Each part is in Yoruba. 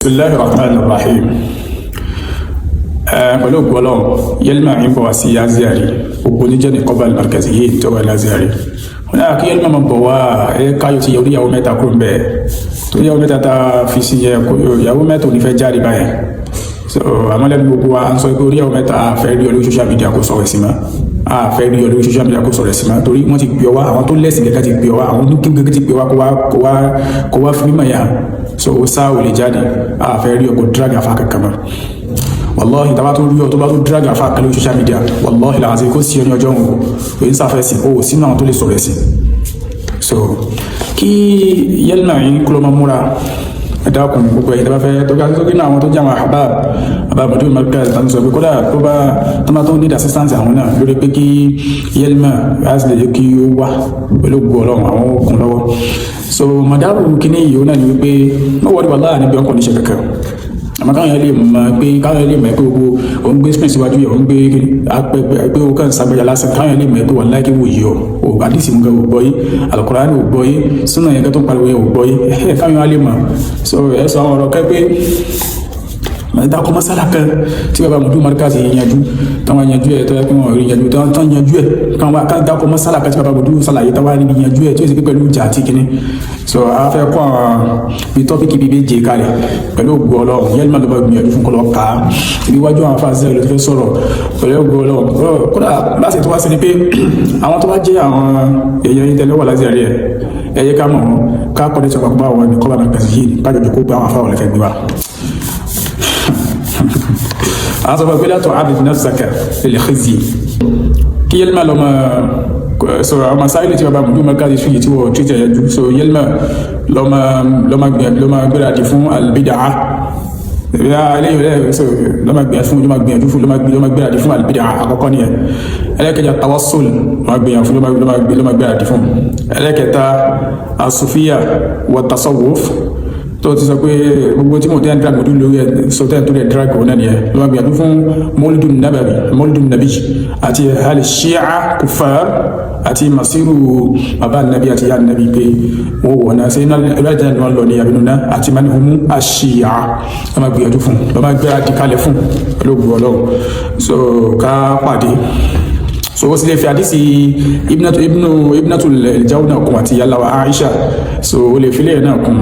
Bismillahi rahman rahim. Pẹ̀lú gbọ́lọ́ Yelma ń bọ̀ wá sí Aziari, gbogbo oníjẹ́ ní kọ́bà markazi yìí tó wà l'Aziari. Wọn náà kí Yelma máa bọ̀ wá. Ẹ káyọ̀ ti oníyàwó mẹ́ta kúrò ń bẹ̀ tó yàwó mẹ́ta tá a fi sí yẹ, ìyàwó mẹ́ta ò ní fẹ́ jáde báyẹn. So àmọ́ lẹ́nu gbogbo wa ń sọ pé oníyàwó mẹ́ta, a fẹ́ rí ọ lórí social media kó sọ̀rọ̀ sí ma, a fẹ́ rí ọ lórí social media kó sọ̀rọ̀ sí ma, torí wọ́n ti gbé ọ wá, àwọn tó lẹ́sìn gẹ́gẹ́ ti gbé ọ wá, àwọn oníkí gẹ́gẹ́ ti gbé ọ wá, kó wá fi mímọ̀ yà. So ó sá ò lè jáde, a fẹ́ rí ọ kó drag afa kankan mọ́. Wàláhì, tá a bá tó rí ọ tó bá tó drag afa kan lórí social media, wàláhì làwọn àti kó sí ọ ní ọjọ́ òun òun sáfẹ́ sí o sínú àwọn tó lè sọ̀rọ̀ ẹ̀sìn. So kí Yelma yín kúlọ̀ máa múra. Ẹ dákun, gbogbo ẹ̀yin tó bá fẹ́ tó ká tó kí náà, àwọn tó jẹ́ àwọn ahbab mudir markaz tó ń sọ pé kódà tó bá tó bá tó need assistance àwọn náà lórí pé kí Yelma láti lè jẹ́ kí ó wá, pẹ̀lú gbọ́ Ọlọ́run, àwọn okùn lọ́wọ́. So madaru kíní yìí, ó náà ní wípé wọ́n wọlé wà láàrin bí ọkọ̀ níṣẹ́ kankan, àmọ́ káwọn yẹn lè mọ̀ pé gbogbo òun gbé space síwájú yẹ, òun gbé apẹpẹ pé ó kàn ságbẹ́jà lásán. Káwọn yẹn lè mọ̀ pé wà láìkí wò yìí ọ ò àdìsí mú kẹ́ ò gbọ́ yìí, Al-Qur'ani ò gbọ́ yìí, súnà yẹn kẹ́ tó pariwo yẹn ò gbọ́ yìí, ẹ káwọn yẹn lè mọ̀. So ẹ sọ àwọn ọ̀rọ̀ kẹ́ pé dákọ̀ masala kan tí baba mudu markazi yanjú, táwọn yanjú ẹ̀, tó yẹ kí wọ́n rí yanjú, táwọn yanjú ẹ̀, káwọn ká dákọ̀ masala kan tí baba mudu sàlàyé, táwọn rí yanjú ẹ̀, tí ó sì pé pẹ̀lú ìjà àti kínní. So a fẹ́ kọ́ àwọn bí topic bíi méje kalẹ̀. Pẹ̀lú ògo Ọlọ́run, Yelma ló bá gbìyànjú fún kọlọ́ ká ibi iwájú àwọn afáàzẹ́ ló ti fẹ́ sọ̀rọ̀. Pẹ̀lú ògo Ọlọ́run, kódà láti tó wá sí ni pé àwọn tó bá jẹ́ àwọn èèyàn yìí tẹ́lẹ̀ wà láti rí ẹ̀, ẹ yẹ ká mọ̀ wọn, ká kọ́ ní sọ̀rọ̀ bá wọn ní kọ́ bá markazi yìí, kájọ jòkó pé àwọn afáwọn lè fẹ́ gbé wa. Àwọn sọ pé la tu'arrid nafsaka lil khizyi. Kí Yelma lọ máa so àwọn masáìlì tí baba mudu markazi fi tí wọ́n títẹ̀ yẹn ju. So Yelma lọ́ máa gbéra di fún al-bid'ah eléyìí rẹ̀. So lọ́ máa gbìyànjú fún, lọ́ máa gbéra di fún al-bid'ah. Àkọ́kọ́ nìyẹn. Ẹlẹ́kẹ̀já, tawassul, lọ́ máa gbìyànjú fún, lọ́ máa gbéra di fún. Ẹlẹ́kẹta, asufiyya wa tasawwuf, tó ti sọ pé gbogbo tí mo tẹ́ ń drag mọ̀dún lórí ẹ̀ sọ tẹ́ ń tó rẹ̀ drag òun náà nìyẹn. Ló máa gbìyànjú fún mọ́lídùn nabawi, mọ́lídùn nabi, àti hal shia kufar, àti masiru bàbá nabi àti ya nabi, pé wọ́n wọ̀ náà ṣe iná ìlàjà ni wọ́n lọ ní abinú náà, àti man humu aṣíà. Ló máa gbìyànjú fún, ló máa gbéra di kalẹ̀ fún pẹ̀lú ògùn Ọlọ́run. So ká pàdé. So ó sì lè fi àdísì ibnatu ibnu ibnatu jawna kún àti yàlla wa Aisha. So ó lè fi eléyìí náà kún,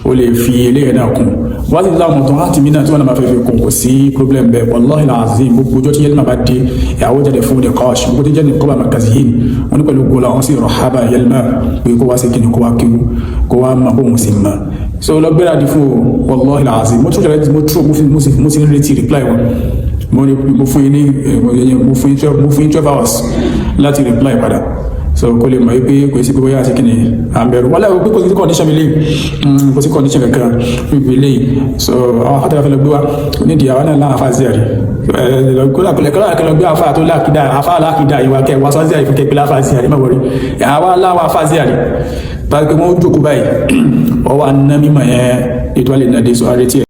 ó lè fi eléyìí náà kún. Wọ́n ti láwọn ọ̀tọ̀ láti mí náà tí wọ́n náà máa fẹ́ fi kún, kò sí problem bẹ́ẹ̀. Wallahi alazim, gbogbo ọjọ́ tí Yelma bá dé, ìyàwó jáde fún ní kọ́ọ̀ṣì, gbogbo tí jẹ́ ní kọ́bà markaziyin wọn ní pẹ̀lú gbọ́lá, wọn sì rọ̀hábà Yelma pé kó wá sí kíni, kó wá kíw, kó wá mọ̀ bóun sì mọ̀. So lọ gbéra di fún o. Wallahi alazim, mo tún jẹ́ mo tún mo sì ń retí reply wọn. Mo ní mo fún yín ní mo fún yín 12 hours láti reply padà. So kó lè mọ̀ pé kò sí pé bóyá àti kíni à ń bẹ̀rù wọ́n pé kò sí condition mi lè kò sí condition kankan níbi ilé. So àwọn afáàtà fẹ́ lọ gbé wa nídìí àwọn náà láwọn afáà sí ẹ̀rí kódà kódà kẹlọ gbé afáà tó lákìdá, afáà lákìdá ìwà kẹ wá sọ́sí àyè fún kẹpẹ́ láfáà sí ẹ̀rí má wọrí àwa láwọn afáà sí ẹ̀rí báyìí pé wọ́n jókòó báyìí, ọwọ́ aná mímọ̀ yẹn ètò àlè nàdé sọ àrètí ẹ̀.